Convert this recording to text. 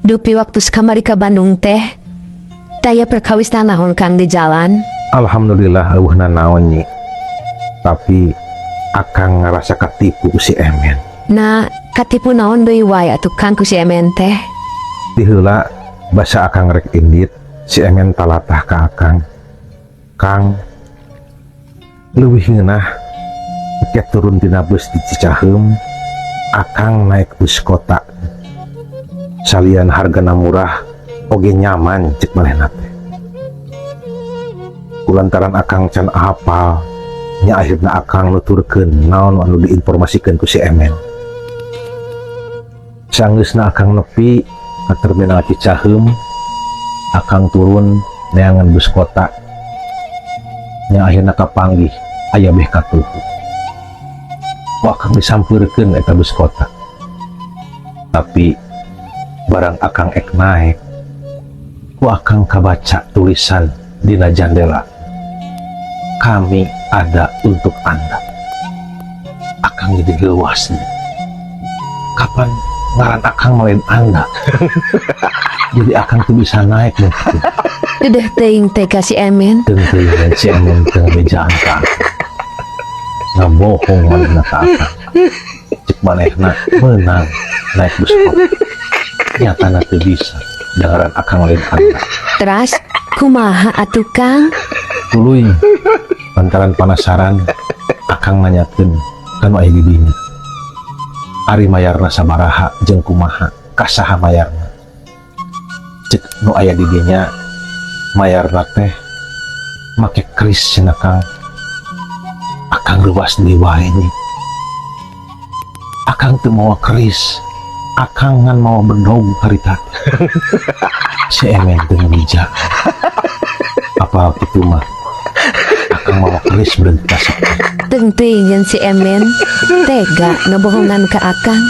Dupi waktu kamari ka Bandung teh, taya perkawis naon, Kang, di jalan? Alhamdulillah euweuh naon, Nyi. Tapi akang ngerasa katipu ku si Emen. Nah, katipu naon deui wae atuh, Kang, ku si Emen teh? Ti heula basa akang rek indit, si Emen talatah ka akang. "Kang, leuwih ngeunah engke turun tina bus di Cicaheum, akang naik bus kota. Salian hargana murah, oge nyaman," cek manehna teh. Kulantaran akang can hafal, nya akhirna akang nuturkeun naon anu diinformasikeun ku si Emen. Sanggeusna akang nepi ka terminal Cicaheum, akang turun neangan bus kota. Nya akhirna kapanggih aya beh katuhu. Ku akang disampeurkeun eta bus kota. Tapi barang akang ek naik, ku akang kabaca tulisan dina jandela. "Kami ada untuk Anda." Akang jadi leuwas nih. Kapan ngaran akang mah lain Anda? Jadi akang tuh bisa naik deh. Udah teuing teh ka si Emen. Tentu si Emen teu bejaan ka akang. Ngabohong manehna ka akang. Cek manehna meunang naik bus kota. Nyatana teu bisa. Dengaran akang lain Anda. Teras kumaha atuh, Kang? Tuluy lantaran penasaran, akang nanyakeun ka nu aya di dinya. Ari mayarna sabaraha jeung kumaha, ka saha mayarna? Cek nu aya di dinya, mayarna teh make kris cenah, Kang. Akang reuwas deui wae nih. Akang teu mawa keris. Akang ngan mawa bedog harita. Si Emen teu ngabija. Apa kitu mah? Akang mawa keris berhenti kasep. Teuing si Emen tega ngebohongan ka akang.